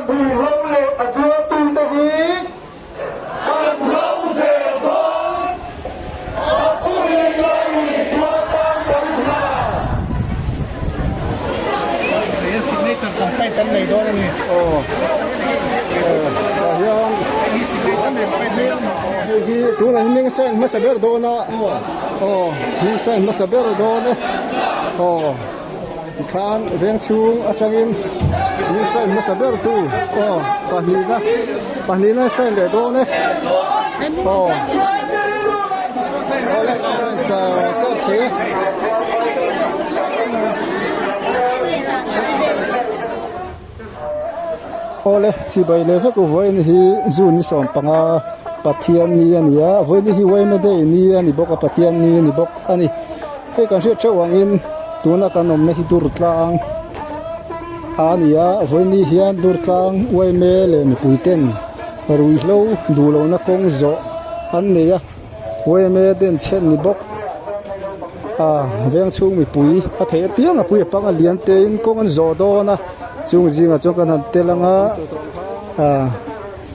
ruihhlo leh a zuartute hi kan hlo zel dawn. A pumin Lal Isua tan kan hlan. Signature campaign kan nei dawn a ni. Aw tah hian hei hi tunah hi hming sign hmasa ber dawn a aw hming sign hmasa ber dawn e aw tikhan veng chhung atangin hming sign hmasa ber tu aw pahnihna pahnihna sign leh dawn e aw awle sign char char thei e. Awle chibai leh vek u vawiin hi June ni 15 Pathian ni a ni a vawiin hi Yma Day ni a ni bawk a Pathian ni a ni bawk a ni hei kan hriat theuh angin tuna kan awmna hi dur tlang a ni a vawiin ni hian dur tlang Yma leh mipui ten ruihhlo duh lohna kawng zawh an nei a. Yma den chhen ni bawk a veng chhung mipui a theih apiang a pui a pang a lian te in kawng an zawh dawn a chung zingah chuan kan han tel anga ah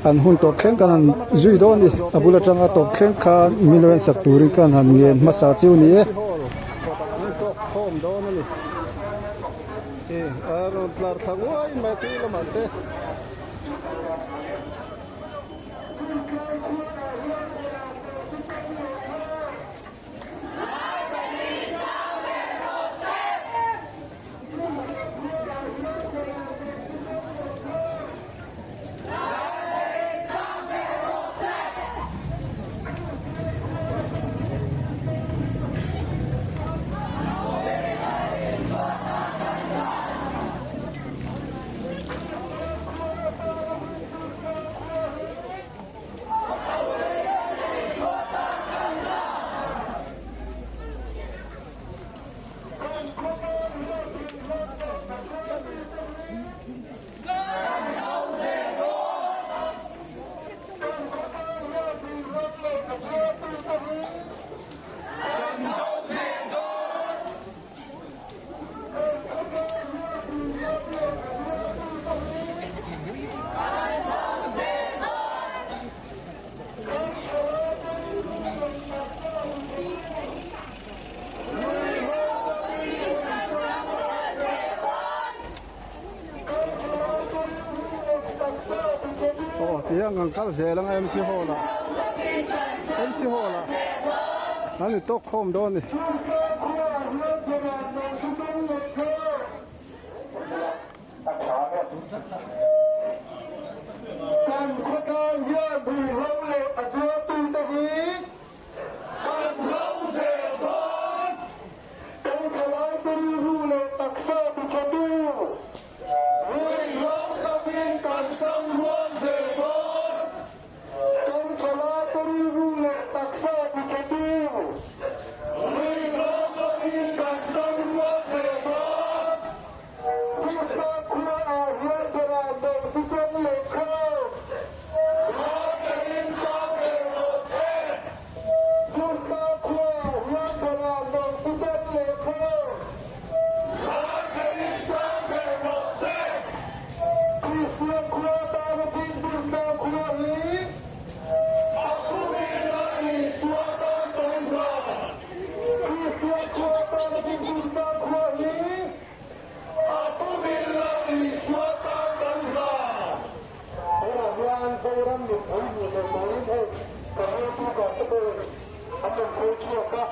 an hun tawp thleng kan han zui dawn a ni a bul atanga tawp thleng khan min lo en sak turin kan han ngen hmasa chu ni e. Aw tihian kan kal zel anga MC Hall ah MC Hall ah an in tawk khawm dawn a ni. Kan khawtlang hian ruihhlo leh a zuartute hi kan hlo zel dawn. Kan thalaite rilru leh taksa tichhetu ruihhlo tamin kan tangrual zel dawn. Kan thalaite rilru leh taksa tichhetu ruihhlo tamin kan tangrual zel dawn. Krista khua ah hian berah dawr thisen leh thlarau Ralkarin sang ber rawh se. Krista khua ah hian berah dawr thisen leh thlarau Ralkarin sang ber rawh se. Kristian khua tana ding Krista khua hi a thumin a Isua tan kan hlan. Kristian khua tana ding Krista khua hi a thumin a Isua tan kan hlan. Tunah hian Zoram mipui hmuh theih turin hei kan rilru kan te pawhin an rawn khawi chhuak a,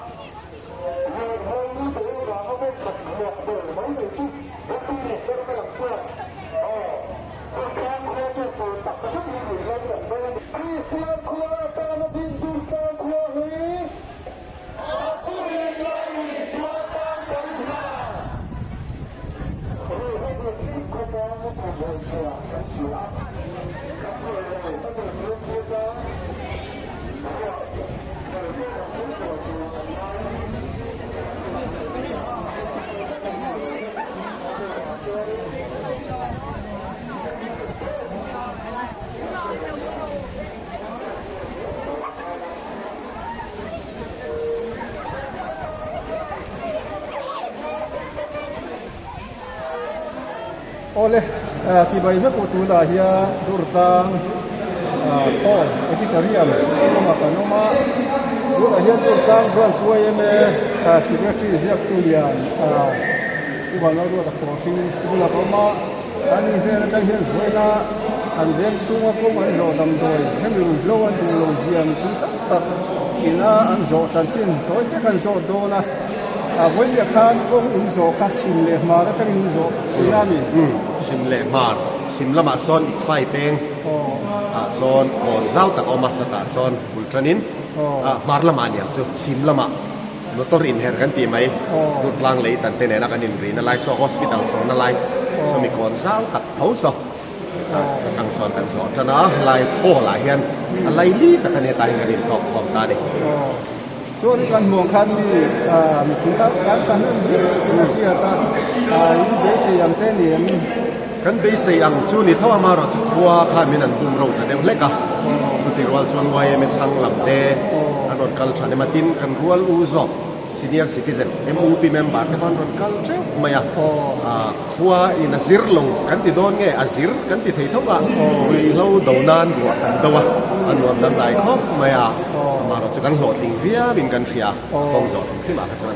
ruihhlo ni te vanga vawi khat hmuak ber mai mai chu Bawpi leh Ber ka lang chuan aw Durtlang khua chu tur tak zetin ruihhlo kan bo a ni. Kristian khua atana ding Durtlang khua hi a purin Lal Isua tan kan hlan. Ruihhlo leh thil khawpa a thawmhaw chhuah kan hria a, kan hmuh lo a nih chuan thil a chhuah ber ber ang thil chhuah tur kan ngai a. Awle. Chibai vek pawh tunah hian Durtlang Hall Auditorium chhungah kan awm a, tunah hian Durtlang Branch yma Secretary ziaktu lian Pu Vanlalruata Khawhring bulah ka awm a, an inhnen atang hian vawiina an veng chhunga kawng an zawh damdawi hemi ruihhlo an duh lo zia mipui tam tak ina an zawh chanchin tawi te kan zawh dawn a. Vawiin khan kawng in zawh kha chhim leh hmar atangin in zawh tih a ni. Umm, chhim leh hmar, chhim lamah sawn Ikfai peng ah sawn kawn zau tak a awm a, satah sawn bul tanin hmar lamah a niang chu chhim lamah motor inher kan tih mai, Durtlang lei tan te nena kan inrihna lai saw hospital chhawrna lai sawmi kawn zau tak tho saw atang sawn kan zawh tan a, helai hall ah hian a laili tak a ni hetah hian kan intawk khawm ta a ni. Chuan kan hmuh khan mi mipui kha kan thahnem viau in a hriat a, in beisei ang te ni em? Kan beisei ang chu ni tho amaherawh chu khua khan min an bum ro ta deuh hlek a, chuti rual chuan YMA chhang lam te an rawn kal tha nem a, tin kan rual u zawk senior citizen MUP member te pawh an rawn kal teuh mai a, khua in a zir lo kan ti dawn nge a zir kan ti thei tho a, ruihhlo do nan ruah kan do a, a nuam dangdai khawp mai a. Amaherawh chu kan hlawhtling viau in kan hria a kawng zawh hrim hrim ah kha chuan.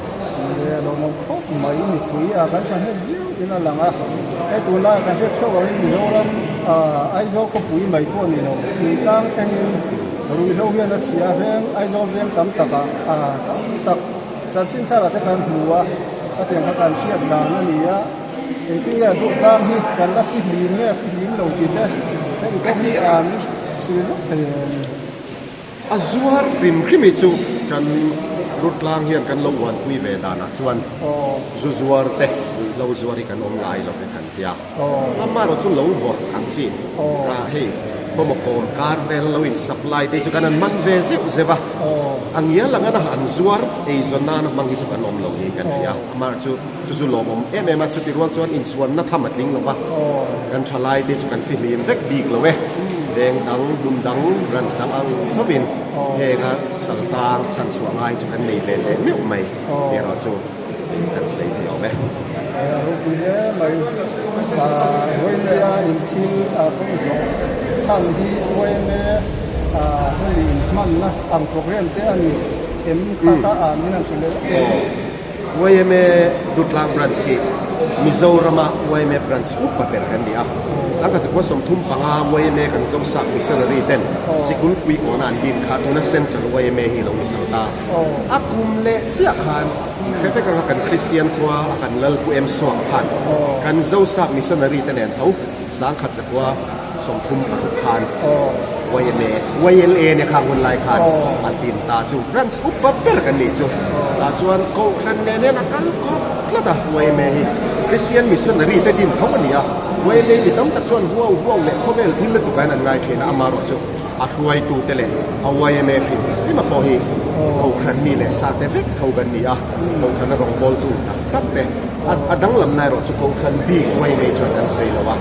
Nia lo nawm khawp mai mipui a kan thahnem viau in a lang a, hei tunlai kan hriat theuh angin Mizoram Aizawl khawpui mai pawh ni lo thingtlang thlengin ruihhlo hian a chhia a veng Aizawl veng tam tak ah tam tak chanchin thar ah te kan hmu a, hetiang kha kan hriat dan a ni a, engtin nge duhtlang hi kan la fihlim nge fihlim lo tih te hemi pawh hi an hrilh vek thei em? A zuar hrim hrim hi chu kan Rutlang hian kan lo uanpui ve danah chuan zu zuar te ruihhlo zuar hi kan awm ngai lo ve kan tia. Amaherawh chu lo vawrh ang chi a hei khawmaw kawm kar vel lo in supply te chu kan han man ve zeuh zeuh a, a ngial ang a an zuar eizawn nana hmang hi chu kan awm lo niin kan hria. Amaherawh chu chu chu lawmawm em em a, chuti rual chuan inchhuanna tham a tling lo va, kan thalai te chu kan fihlim vek bik lo e, veng dang, hmun dang, branch dang ang thovin henga saltang chhan chhuah ngai chu kan nei ve leh meuh mai erawh chu kan sawi thei awm e. A ropui hle mai, Vawinia inthil kawng zawh chhan hi YMA hemi inhmanna ang programme te a ni em kha kha min han hrilh leh. Yma Dutlang Branch hi Mizorama yma Branch upa ber kan ni a. Sangkhat chakua 35 yma kan Zosak Missionary ten sikul pui kawna an din kha tuna Central yma hi lo ni chho ta. A kum leh chiah khan hre vek anga kan Kristian khua a kan Lal Pu Em Suak khan kan Zosak Missionary te nen tho Sangkhat chakua 36 khan yma, YLA nia khang hun lai khan a din ta chu branch upa ber kan nih chu. Tah chuan Kohhran nen hian a kal kawp tlat a yma hi Christian Missionary te din tho a ni a. YLA mi tam tak chuan huau huau leh khawvel thil lutuk ah hian an ngai thin a, amaherawh chu a hruaitu te leh a yma hrim hrima pawh hi Kohhran mi leh sa te vek tho kan ni a, Kohhran a rawngbawltu tak tak te. A danglamna erawh chu Kohhran bik yma chuan kan sawi lo a,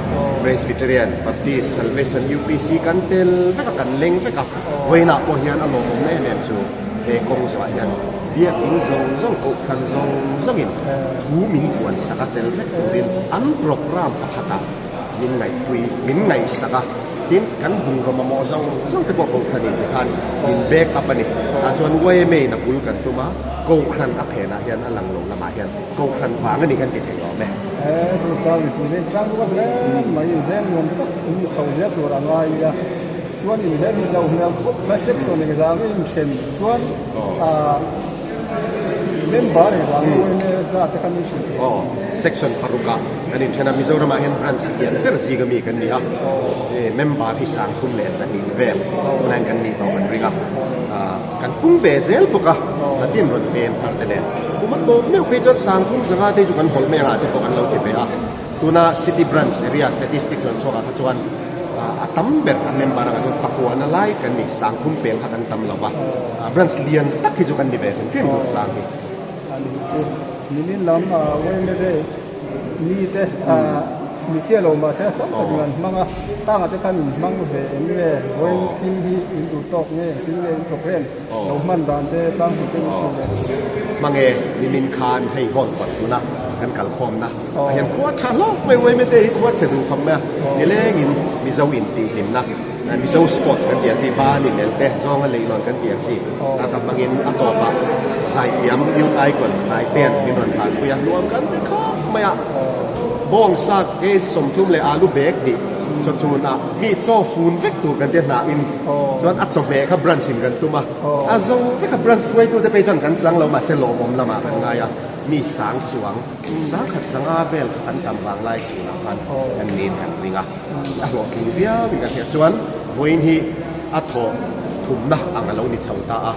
Presbyterian, Baptist, Salvation, UPC kan tel vek a, kan leng vek a. Vawiinah pawh hian a lawmawmna em em chu he kawng zawhah hian biakin zawng zawng, Kohhran zawng zawngin thu min puan sak a tel vek turin an programme pakhatah min ngaihpui, min ngaihsak a. Tin, kan bungraw mamawh zawng zawng te pawh Kohhranin tikhan min back up a ni. Tah chuan yma in a bul kan tum a, Kohhran a phenah hian a lang lo lamah hian Kohhran vang a ni kan ti thei awm e. He Durtlang mipui veng tlang rual hle mai, veng nuam tak in chho zel tur a ngai a, chuan in veng hi zo hmel khawp mai, section engzah nge in then chuan member engzah nge yma zat te kha min hrilh thei. Aw, section parukah kan inthen a, Mizoramah hian branch lian ber zing ami kan ni a, member hi 32 vel tunah hian kan nih tawh kan ring a. Kan pung ve zel bawk a, a tin rawn pem thar te nen. Kum a tawp meuh phei chuan 30 zanga te chu kan hawlh mai ang ah te pawh kan lo ti ve a. Tuna City Branch area statistics rawn chhuak ah kha chuan a tam ber a member ang ah chuan pakuana lai kan ni, 30 pel kha kan tam lo va. Branch lian tak hi chu kan ni ve hrim hrim duh tlang hi. A ni chu nimin lam Wednesday ni te mi chiah lo mahse a tam takin an hmang a, khangah te khan in hmang ve em nge vawiin thil hi in duh tawk nge engtin nge in programme lo hman dan te tlangpui te in hrilh leh. Hmange nimin khan hei hawn kawt tuna. kan kal khawmna ah hian khua tha hlauh mai yma te hi khua chhe duh khawp mai a nilengin Mizo intihhlimna Mizo sports kan tih ang chi ban inel te zawnga leihlawn kan tih ang chi a ka hmangin a tawpah zaithiam youth icon Taitean min rawn hlanpui a nuam kan ti khawp mai a bawngsa kg 30 leh alu bag hnih chawchhunah mi chaw fun vek tur kan ti a hnahin chuan a chawhmeh kha branch in kan tum a a zo vek a branch hruaitute phei chuan kan chang lo mahse lawmawm lamah kan ngai a mi sang chuang sang khat sanga vel kha kan tam vang lai chhunah khan kan nin kan ring a a hlawhtling viau in kan hria chuan vawiin hi a thawh thumna ang a lo ni chho ta a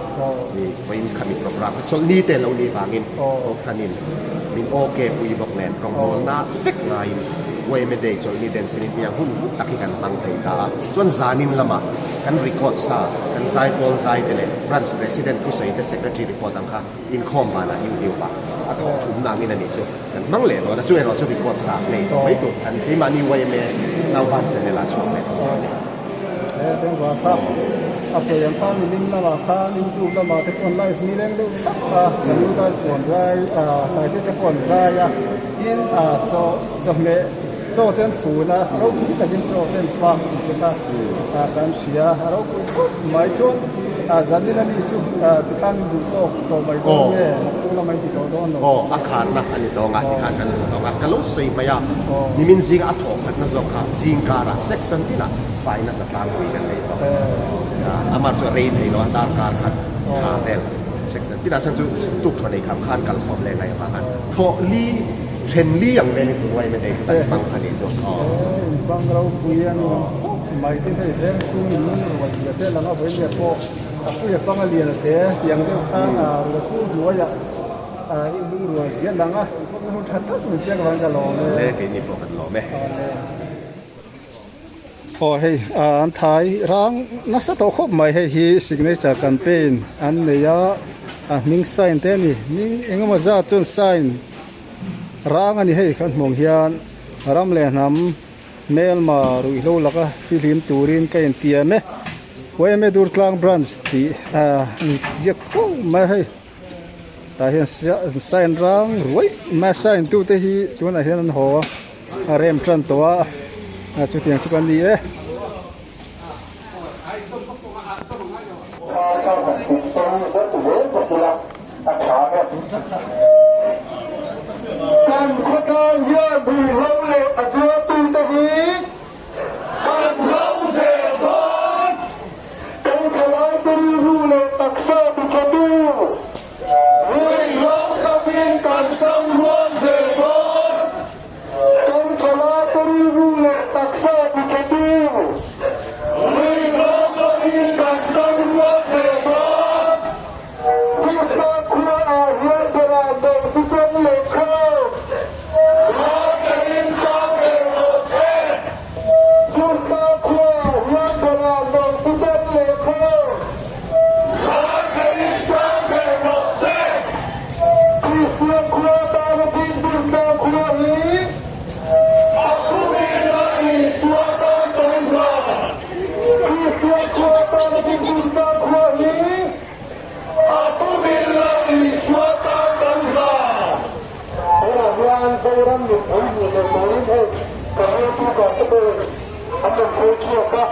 ni vawiin khami program kha chawlhni te lo nih vangin kohhranin min ok pui bawk nen rawngbawlna vek ngaiin yma day chawlhni den sen in tiang hun hlu tak hi kan hmang thei ta a chuan zanin lamah kan record sa kan zaipawl zai te leh branch president thusawi te secretary report ang kha Inkhawm vanah YouTube ah a thawh thumna angin a nih chu kan hmang leh dawn a, chu erawh chu record sa play tawh mai tur kan keimahni yma Nauban channel ah chhuak leh tawh dawn a ni. He bengvar kha a sawi ang khan nilim lamah khan YouTube lamah te pawh an live ni leng deuh chhak a, kan lu dai pawh an zai tlai te te pawh an zai a, tin chaw chawhmeh chaw te an fun a, ropui takin chaw te an fak tih te kha kan hria, a ropui khawp mai chuan. Zanin a mi chu tikhan min duh tawk tawh mai dawn nge naktuk lamah in ti tawh dawn lo? Aw, a kharna a ni tawng a, tikhan kan duh tawk a. Ka lo sawi mai a, nimin zinga a thawh khatna zawk kha zingkarah section tinah faina hna tlangpui kan nei tawh. Amah chu a rei thei lo a, darkar khat tha vel section tinah chuan chu tuk thaw nei kham khan kal khawm leh ngaih avanga thawh li then li ang velin tun uai mai chu kan hmang a nih chu. Inbang ropui a nuam khawp mai tin hei veng chhung in rual zia te lang a vawiin pawh a puia pang a lian te tiang deuh khan a rual chhung hnuaiah a inlung rual zia lang a inkhawmna hun tha tak min pek avangin ka lawm e. Le keini pawh kan lawm e. Aw hei an thai rang nasa tawh khawp mai hei hi signature campaign an nei a a hming sign te a ni hming engemaw zat chuan sign rang a ni hei kan hmuh ang hian ram leh hnam hmelma ruihhlo laka fihlim turin ka intiam e yma Durtlang branch tih a inziak fo mai a hei. Tah hian sign rang ruai mai a sign tu te hi tunah hian an haw a a rem tan tawh a a chutiang chu kan ni e. Kan khawtlang hian ruihhlo leh a zuartute hi kan hlo zel dawn. Kan thalaite rilru leh taksa tichhetu ruihhlo takin kan tang rual zel dawn. Kan thalaite rilru leh taksa tichhetu ruihhlo takin kan tang rual zel dawn. Krista khua ah hian berah lo thisen leh kho Ram takin sang ber rawh se. Krista khua ah hian berah lo thisen leh kho Ram takin sang ber rawh se. Kristian khua tana ding Krista khua hi a thumin a Isua tan kan hlan. Kristian khua tana ding Krista khua hi A pu Milla Isua tan kan hlan. Tunah hian Zoram mipui hmuh leh turin hei kan rilru kah te pawhin an rawn khawi chhuak a,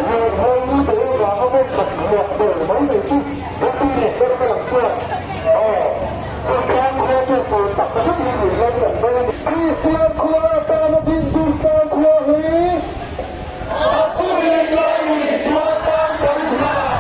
Ruihhlo ni te vanga vawi khat hmuak ber mai mai chu Vawkpui leh Berma lam chuan aw Durtlang khua chu tur tak zet hi ruihhlo kan bo a ni. Kristian khua atana ding Durtlang khua hi A pu Milla Isua tan kan hlan.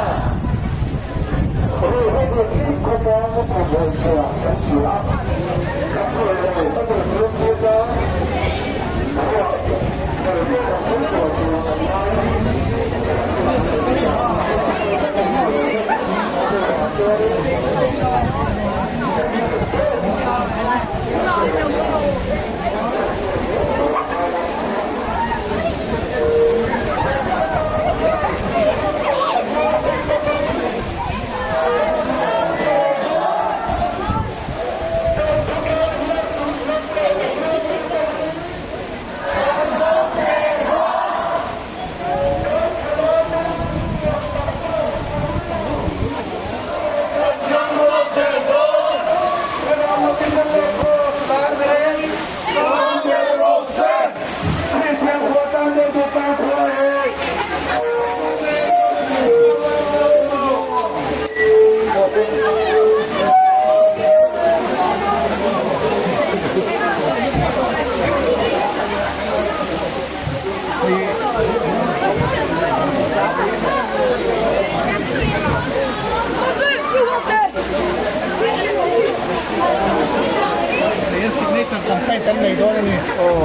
Campaign kan nei dawn a ni. Aw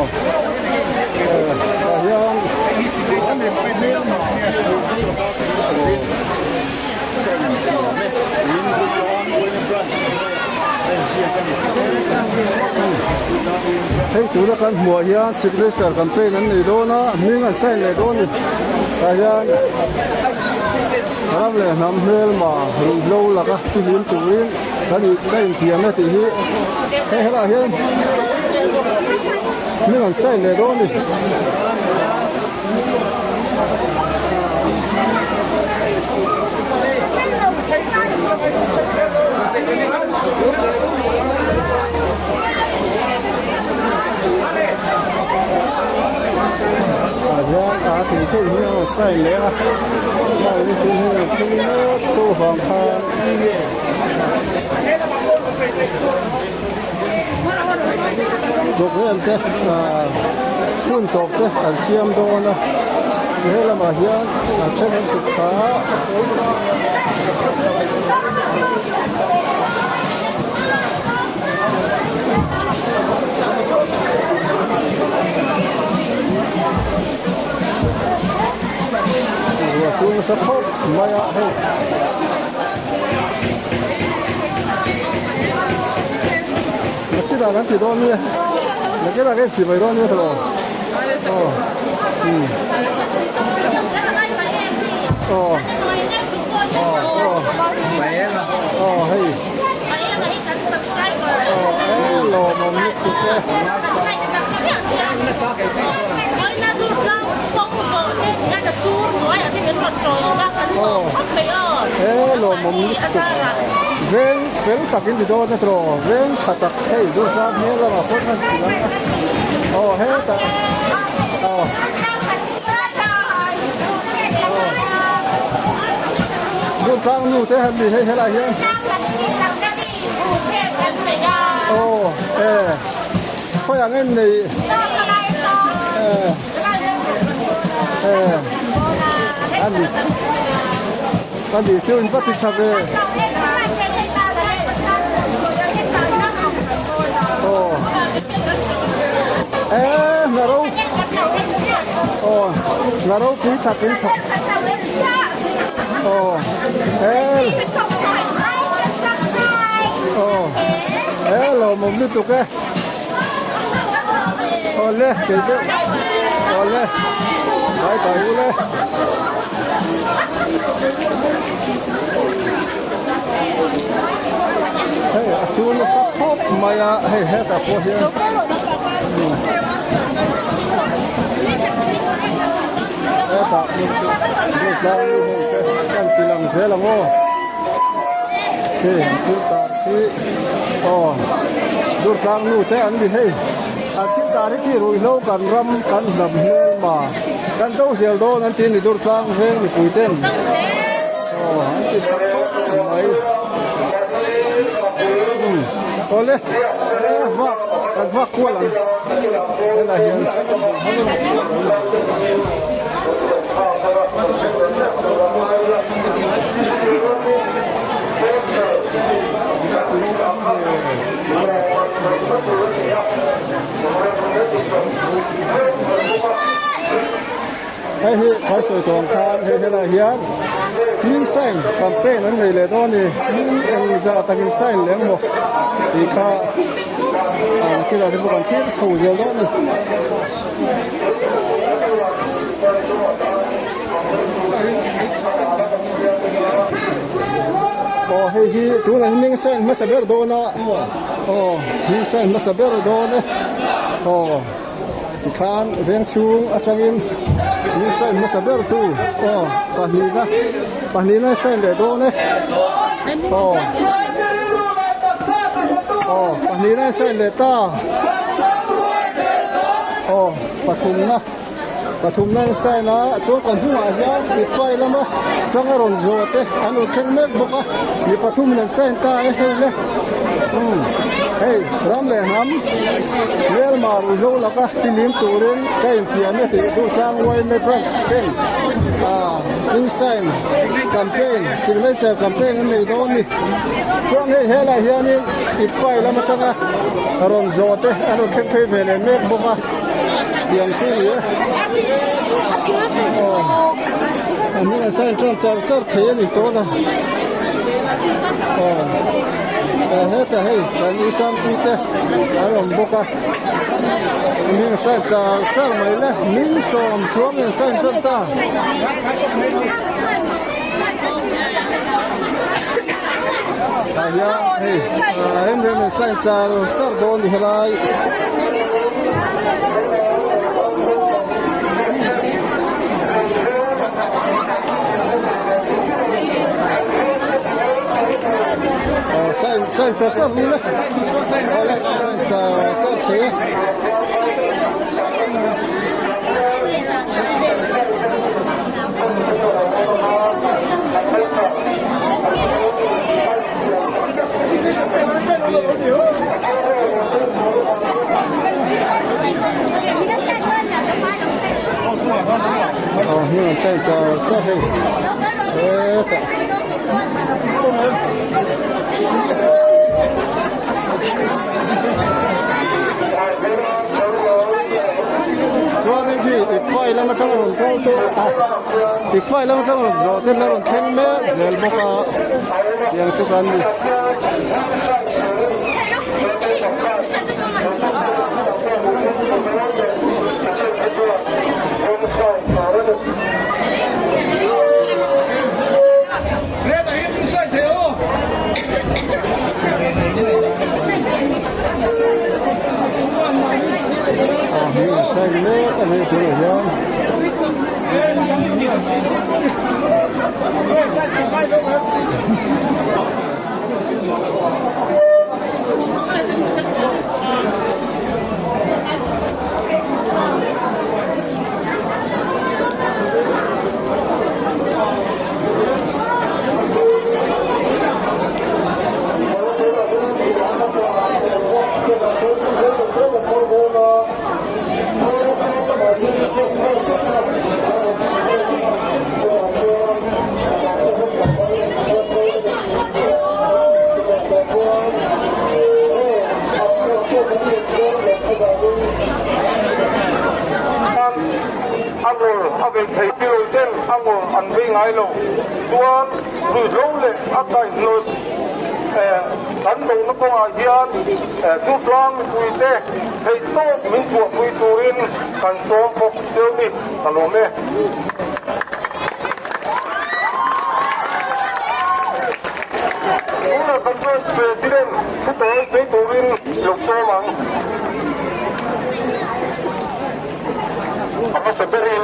tah hian. Hei signature campaign mek a Hei tuna kan hmuh ah hian signature campaign an nei dawn a hming an sign leh dawn a ni tah hian ram leh hnam hmelma ruihhlo laka tihlim turin kan ih ka intiam e tih hi hei helaiah hian hming an sign leh dawn a ni. Tah hian a thei thei hi a rawn sign leh a hei hi hei thil mek chu vang khan Programme te ah hun tawp te an siam dawn a he lamah hian a then an chhuk thla a. Ruah sur nasa khawp mai a hei. Nakinah kan ti dawn nia nakinah kan inchih mai dawn nia tawh aw umm aw aw aw hei aw e lawmawm lutuk e. He lawmawm lutuk veng fel tak in ti dawn a tawh veng tha tak hei duhtlak hmel lamah pawh khan thil ang a aw hetah aw duhtlak nu te han ni hei helaiah hian aw e khawiah nge nei e. Ani ani chu in va ti tha ve aw e hna ro aw hna ropui tak in tha aw e aw e lawmawm lutuk e. Awle kei deuh awle bye bye ule. Hei a sur nasa khawp mai a hei hetah pawh hian hetah tlang hei te kan ti lang zel ang aw hei an thil tar hi aw. Durtlang nu te an ni hei. An thil dar hi khi ruihhlo kan ram kan hnam hmelma kan do zel dawn an ti a ni Durtlang veng mipui ten aw an ti tha khawp mai. Umm awle e vak kan vak kual ang helai hian. Hei hi kan sawi tawh ang khan hei helaiah hian hming sign campaign an nei leh dawn a ni hming eng zah takin sign leh ang maw tih kha ah thil ah te pawh kan thlir chho zel dawn a ni. Aw hei hi tunah hi hming sign hmasa ber dawn a aw hming sign hmasa ber dawn e aw tikhan veng chhung atangin hming sign hmasa ber tu aw pahnihna pahnihna sign leh dawn e aw aw pahnihna sign leh ta aw pathumna. Pathumna an sign a chuan kan hnungah hian kutfai lama tang a rawn zawh te an rawn thleng mek bawk a mi pathumin an sign ta e hei le umm. Hei ram leh hnam Myanmar ruihhlo laka tilim turin ka intiam e tih Durtlang yma branch ten ah insign campaign signature campaign an nei dawn a ni. Chuan hei helaiah hianin Ipfai lam atanga rawn zawh te an rawn thleng phei ve leh mek bawk a tiang chu a ni e. Aw an hming an sign tan char char thei a ni tawh a. Aw hetah hei kan u Sangpui te an awm bawk a an hming an sign char char mai le min sawm chuang in sign tan ta. Tah hian hei rem rem in sign char char dawn ni helai. Aw sign sign char char ni le aw le sign char char thei e. Aw hnim an sign char char hei hetah. Chuanin khi Ikfai lam atanga rawn kal te a Ikfai lam atanga rawn zawh te la rawn thleng mek zel bawk a tiang chu kan ni. Sign mek a nei tunah hian. A ngawl a vei thei tilo ten a ngawl an vei ngai lo chuan ruihhlo leh a kaihhnawih kan dohna kawngah hian Durtlang mipuite theihtawp min chhuahpui turin kan sawm bawk cheu ni ka lawm e. Tunah kan chuan President thutawi sawi turin lo sawm ang. A hmasa berin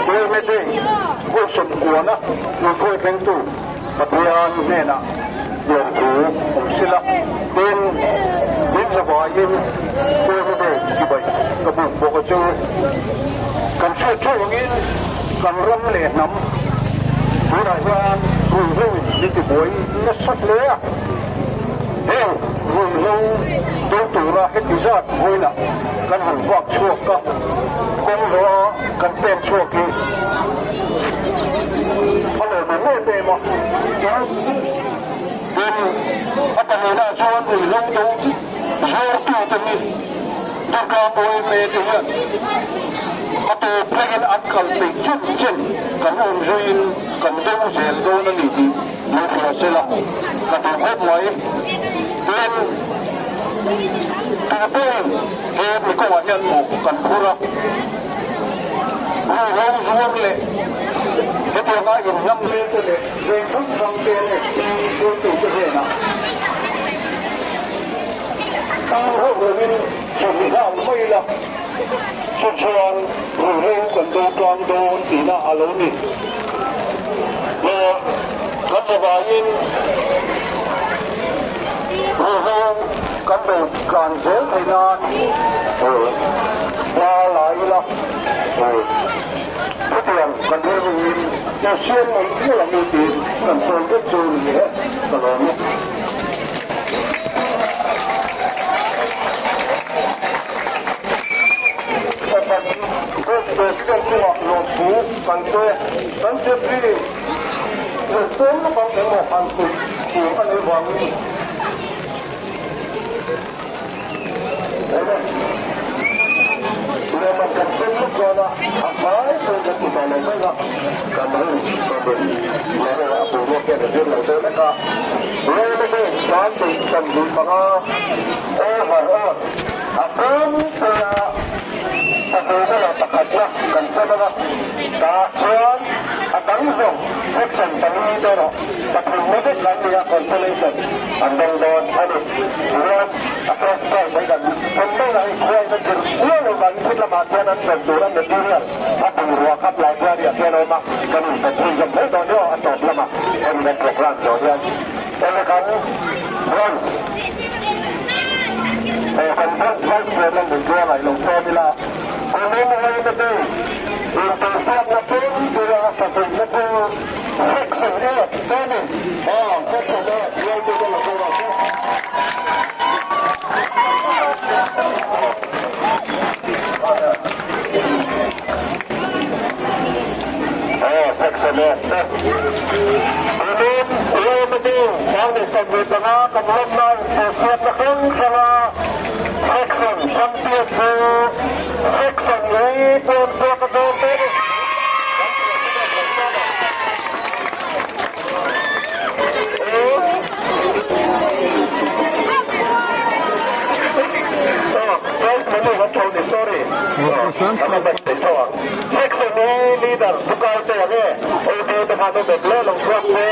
Yma Day Vawisawm kuana Lungkhawi thlengtu Pathian hnenah lawmthu awm sila tin min zavaiin Yma Day chibai ka buk bawk a chu. Kan hriat theuh angin kan ram leh hnam tunah hian ruihhloin min tibuai nasa hle a. Heng ruihhlo do tura heti zat vawiinah kan han vak chhuak a, kawng zawha kan pen chhuak hi a lawmawm em em a. Tin, a pahnihnaah chuan ruihhlo do zuartute hi Durga Boyme te hian a tawp thlengin an kal peih chen chen kan awm zuiin kan do zel dawn a ni tih lo hria sela ka duh khawp mai. Tin, tu pawhin he mi kawngah hian mawh kan phur a, ruihhlo zuar leh hetianga inhlam vel te leh veng hrang hrang te leh hruaitute hnenah tang hauh lovin chhun nghal mai ila, chu chuan ruihhlo kan do tlang dawn tihna a lo ni. Kan zavaiin ruihhlo kan do tlan zel theih nan hma la ila, chutiang kan rilruin insiam mai mai ang u tih kan sawi vek chu ni e, ka lawm e. te kan Jeffrey leh tlem naupang engemaw han hmuh tur a nih vangin Enge lehman kan sem lawk dawn a, a hmai pawh kan ti tawh lo mai a, kan rin kan rin leh erawh a boruak hian a zir lo deuh lek a. Lawma te sang 25 over aw. A tlem puia pahnihna leh pakhatna kan sem ang a, tah chuan a dang zawng section pali te erawh pathumna vek an ni a, consolation an dawng dawn a ni. Tichuan a first prize hi kan sem mai a, hei khuaina zir kual lo vangin thil lamah khian an dawn tur a material a bungrua khap library ah khian a awm a, kan inpe chhunzawm mai dawn nia a tawp lamah hemi kan program zawh hian enge kan branch Aw kan branch vice chairman min tuar ngaih lo sawm ila, kumin Yma Day intihsiakna pumpuia pahnihna chu Section F te ni. Aw Section F hruaitute lo tur ang che. Aw Section F te. Kumin Yma Day 2025 kan lawmna intihsiakna hrang hranga Section Champion chu Section E pawn chhuak a dawn te ni. Kan President lo chuan a.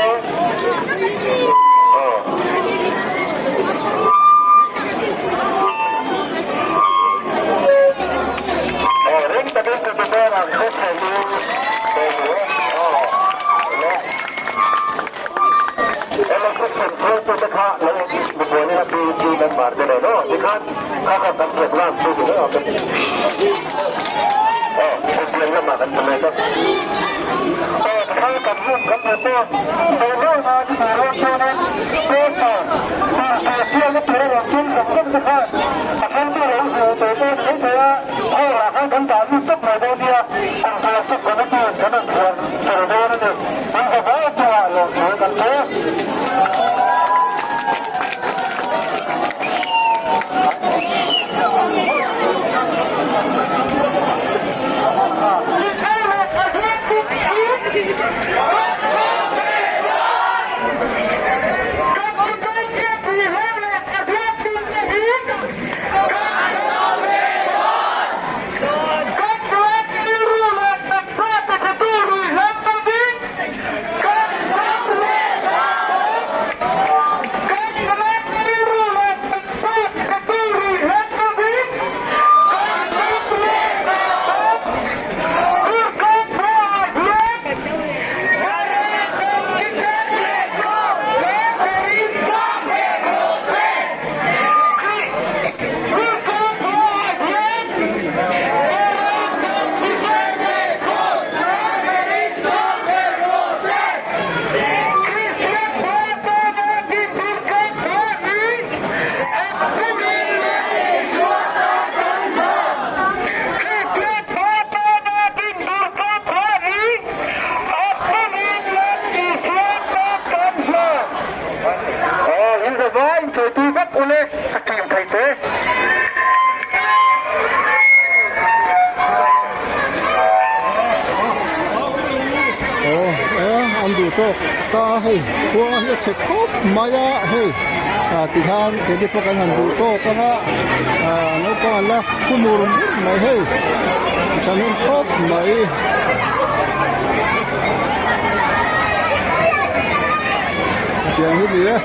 Election hruaitute kha lo inbuai ila BC member te nen aw tikhan kha kha kan program chu ni mai awm e. Aw inbuai lamah kan hmu let a. Aw tikhan kan room kan report zawh zawh nan i rual chuanin paper inhrilhfiahna tur a rawn tum zawk zawk te khan a then chu a lo hmu tawh pawh a ni maithei a, hall ah khan kan dah lut tawp mai dawn nia, kum zual sub committee in kan rawn thuam fel dawn a ni. In zavai chungah lawmthu kan pe. Aw eh an duh tawk ta a hei khua hi a chhe khawp mai a hei ah tikhan keini pawh kan han duh tawk ang a ah naupang an la thu mur mur mai hei thahnem khawp mai. Tiang hi ni e.